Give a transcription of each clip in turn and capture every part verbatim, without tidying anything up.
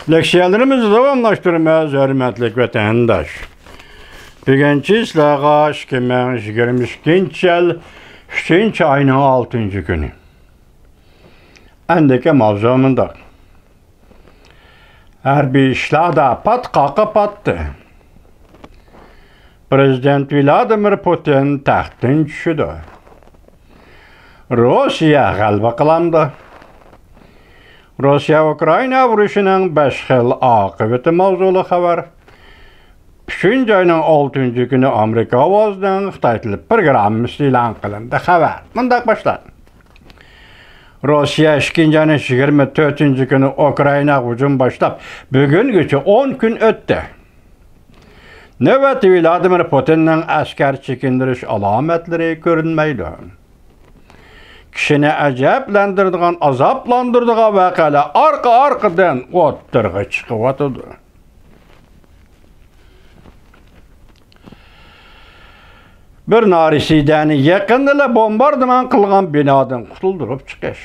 لېكسىيەلىرىمىزنى داۋاملاشتۇرىمىز، ھۆرمەتلىك ۋەتەنداش. بۈگۈن چىسلاغا ئىككى مىڭ يىگىرمە ئىككىنچى يىل ئۈچىنچى ئاينىڭ ئالتىنچى كۈنى. ئەندىكى ماۋزۇ مۇنداق. ھەربىي ئىشلاردا پات قاقا پاتتى. پرېزىدېنت ۋلادىمىر پۇتىن تەختتىن چۈشىدۇ. روسىيە غەلىبە قىلامدۇ؟ روسىيە ئۇكرائىنا ئۇرۇشىنىڭ بەش خىل ئاقىۋىتى ماۋزۇلۇق خەۋەر. ئۈچىنچى ئاينىڭ ئالتىنچى كۈنى ئامېرىكا ئاۋازىنىڭ خىتاي تىلى پروگراممىسى ئېلان قىلىندى. خەۋەر مۇنداق باشلانغان. روسىيە ئىككىنچى ئاينىڭ يىگىرمە تۆتىنچى كۈنى ئۇكرائىناغا ھۇجۇم باشلاپ، بۈگۈنگىچە ئون كۈن ئۆتتى. نۆۋەتتە ۋلادىمىر پۇتىننىڭ ئەسكەر چېكىندۈرۈش ئالامەتلىرى كۆرۈنمەيدۇ. كىشىنى ئەجەبلەندۈرىدىغان، ئازابلاندۇرىدىغان ۋەقەلەر ئارقا-ئارقىدىن ئوتتۇرىغا چىقىۋاتىدۇ. بىر نارەسىدىنى يېقىندىلا بومباردىمان قىلغان بىنادىن قۇتۇلدۇرۇپ چىقىش.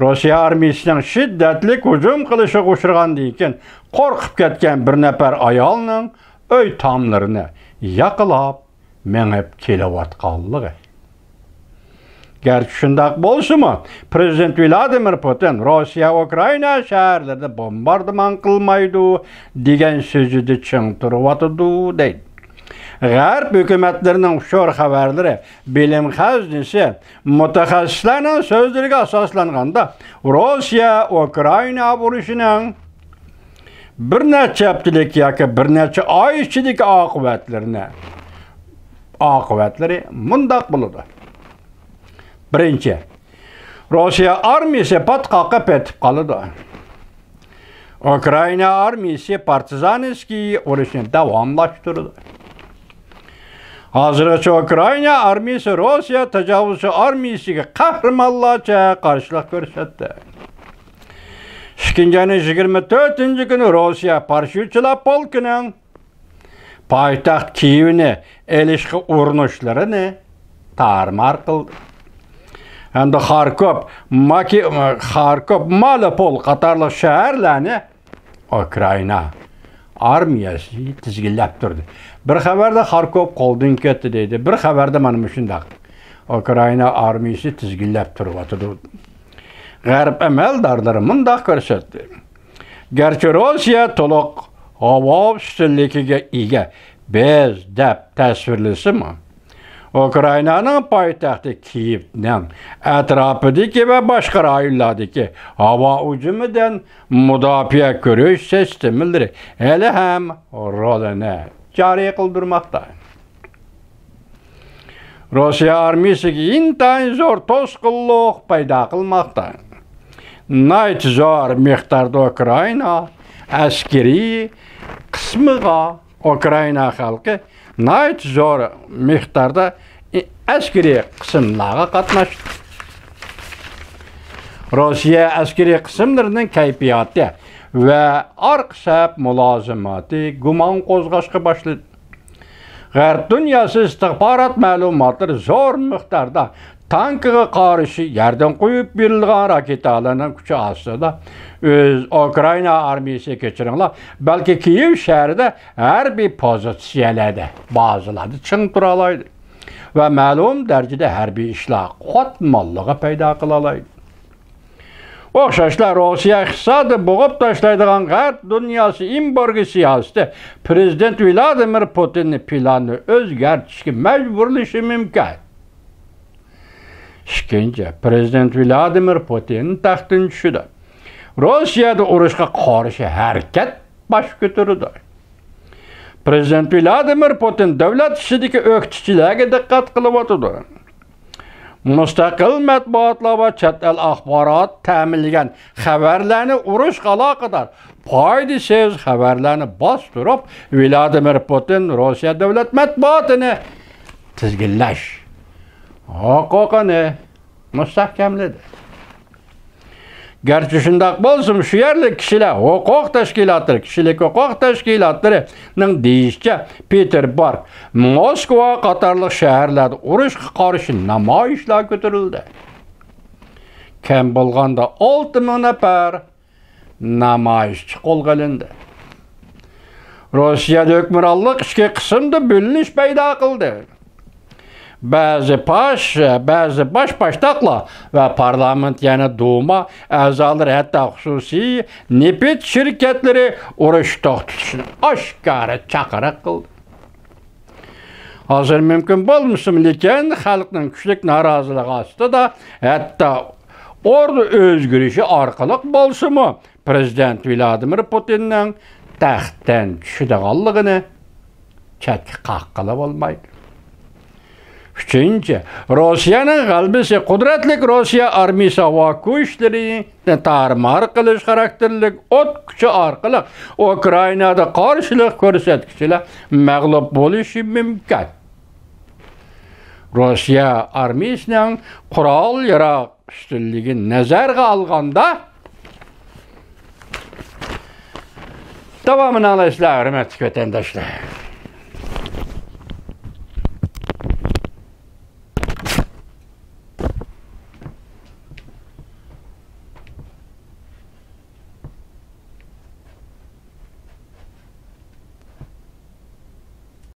روسىيە ئارمىيىسىنىڭ شىددەتلىك ھۇجۇم قىلىشىغا ئۇچرىغاندىن كېيىن، قورقۇپ كەتكەن بىر نەپەر ئايالنىڭ ئۆي تاملىرىنى ياقىلاپ مېڭىپ كېلىۋاتقانلىقى. گەرچە شۇنداق بولسىمۇ، پرېزىدېنت ۋلادىمىر پۇتىن روسىيە ئۇكرائىنا شەھەرلىرىنى بومباردىمان قىلمايدۇ دېگەن سۆزىدە چىڭ تۇرۇۋاتىدۇ، دەيدۇ. غەرب ھۆكۈمەتلىرىنىڭ ئۇچۇر خەۋەرلىرى، بىلىم خەزىنىسى، مۇتەخەسسىسلەرنىڭ سۆزلىرىگە ئاساسلانغاندا، روسىيە ئۇكرائىنا ئۇرۇشىنىڭ بىر نەچچە ھەپتىلىك ياكى بىر نەچچە ئاي ئىچىدىكى ئاقىۋەتلىرىنى، ئاقىۋەتلىرى مۇنداق بولىدۇ. بىرىنچى، روسىيە ئارمىيىسى پاتقاققا پېتىپ قالىدۇ. ئۇكرائىنا ئارمىيىسى پارتىزانسكىي ئۇرۇشنى داۋاملاشتۇرىدۇ. ھازىرغىچە ئۇكرائىنا ئارمىيىسى روسىيە تاجاۋۇزچى ئارمىيىسىگە قەھرىمانلارچە قارشىلىق كۆرسەتتى. ئىككىنچى ئاينىڭ يىگىرمە تۆتىنچى كۈنى روسىيە پاراشيۇتچىلار پولكىنىڭ پايتەخت كىيېۋنى ئېلىشقا ئۇرۇنۇشلىرىنى تارمار قىلدى. ھەمدە خاركوف، ماكى-، خاركوف، مارىئۇپول قاتارلىق شەھەرلەرنى ئۇكرائىنا ئارمىيەسى تىزگىنلەپ تۇردى. بىر خەۋەردە خاركوف قولدىن كەتتى دەيدۇ، بىر خەۋەردە مانا مۇشۇنداق. ئۇكرائىنا ئارمىيىسى تىزگىنلەپ تۇرۇۋاتىدۇ. غەرب ئەمەلدارلىرى مۇنداق كۆرسەتتى. گەرچە روسىيە تولۇق ھاۋا ئۈستۈنلۈكىگە ئىگە بېز دەپ تەسۋىرلىسىمۇ، ئۇكرائىنانىڭ پايتەختى كىيېۋنىڭ ئەتراپىدىكى ۋە باشقا رايونلاردىكى ھاۋا ھۇجۇمىدىن مۇداپىئە كۆرۈش سىستېمىلىرى ھېلىھەم رولىنى جارى قىلدۇرماقتا. روسىيە ئارمىيىسىگە ئىنتايىن زور توسقۇنلۇق پەيدا قىلماقتا. ناھايىتى زور مىقداردا ئۇكرائىنا ئەسكىرىي قىسمىغا ئۇكرائىنا خەلقى ناھايىتى زور مىقداردا ئەسكىرىي قىسىملارغا قاتناشتى. روسىيە ئەسكىرىي قىسىملىرىنىڭ كەيپىياتى ۋە ئارقا سەپ مۇلازىماتى گۇمان قوزغاشقا باشلىدى. غەرب دۇنياسى ئىستىخبارات مەلۇماتلىرى زور مىقداردا تانكىغا قارشى يەردىن قويۇپ بېرىلغان راكېتالارنىڭ كۈچى ئاستىدا ئۆز ئۇكرائىنا ئارمىيىسى، كەچۈرۈڭلار، بەلكى كىيېۋ شەھىرىدە ھەربىي پوزىتسىيەلەردە، بازىلاردا چىڭ تۇرالايدۇ ۋە مەلۇم دەرىجىدە ھەربىي ئىشلار قاتماللىقى پەيدا قىلالايدۇ. ئوخشاشلا، روسىيە ئىقتىسادى بوغۇپ تاشلايدىغان غەرب دۇنياسى ئېمبارگو سىياسىتى پرېزىدېنت ۋلادىمىر پۇتىننى پىلاننى ئۆزگەرتىشكە مەجبۇرلىشى مۇمكىن. ئىككىنچى، پرېزىدېنت ۋلادىمىر پۇتىن تەختتىن چۈشىدۇ. روسىيەدە ئۇرۇشقا قارشى ھەرىكەت باش كۆتۈرىدۇ. پرېزىدېنت ۋلادىمىر پۇتىن دۆلەت ئىچىدىكى ئۆكتىچىلەرگە دىققەت قىلىۋاتىدۇ. مۇستەقىل مەتبۇئاتلار ۋە چەت ئەل ئاخبارات تەمىنلىگەن خەۋەرلەرنى ئۇرۇشقا ئالاقىدار پايدىسىز خەۋەرلەرنى باستۇرۇپ، ۋلادىمىر پۇتىن روسىيە دۆلەت مەتبۇئاتىنى تىزگىنلەش ھوقۇقىنى مۇستەھكەملىدى. گەرچە شۇنداق بولسىمۇ، شۇ يەرلىك كىشىلەر ھوقۇق تەشكىلاتلىرى، كىشىلىك ھوقۇق تەشكىلاتلىرىنىڭ دېيىشىچە، پېتېربۇرگ، موسكۋا قاتارلىق شەھەرلەردە ئۇرۇشقا قارشى نامايىشلار كۆتۈرۈلدى. كەم بولغاندا ئالتە مىڭ نەپەر نامايىشچى قولغا ئېلىندى. روسىيەدە ھۆكۈمرانلىق ئىككى قىسىمدا بۆلۈنۈش پەيدا قىلدى. بەزى باش، بەزى باش باشتاقلار ۋە پارلامېنت، يەنى دۇما ئەزالىرى، ھەتتا خۇسۇسىي نېفىت شىركەتلىرى ئۇرۇش توختىتىشنى ئاشكارا چاقىرىق قىلدى. ھازىر مۇمكىن بولمىسىمۇ، لېكىن خەلقنىڭ كۈچلۈك نارازىلىقى ئاستىدا، ھەتتا ئوردا ئۆزگىرىشى ئارقىلىق بولسىمۇ، پىرېزىدېنت ۋىلادىمىر پۇتىننىڭ تەختتىن چۈشىدىغانلىقىنى چەتكە قاققىلى بولمايدۇ. ئۈچىنچى، روسىيەنىڭ غەلىبىسى. قۇدرەتلىك روسىيە ئارمىيىسى ھاۋا كۈچلىرىنى تارمار قىلىش خاراكتېرلىك ئوت كۈچى ئارقىلىق ئۇكرائىنادا قارشىلىق كۆرسەتكۈچىلەر مەغلۇپ بولۇشى مۇمكىن. روسىيە ئارمىيىسىنىڭ قورال ياراغ ئۈستۈنلۈكى نەزەرگە ئالغاندا، داۋامىنى ئاڭلايسىلەر، ھۆرمەتلىك ۋەتەنداشلار.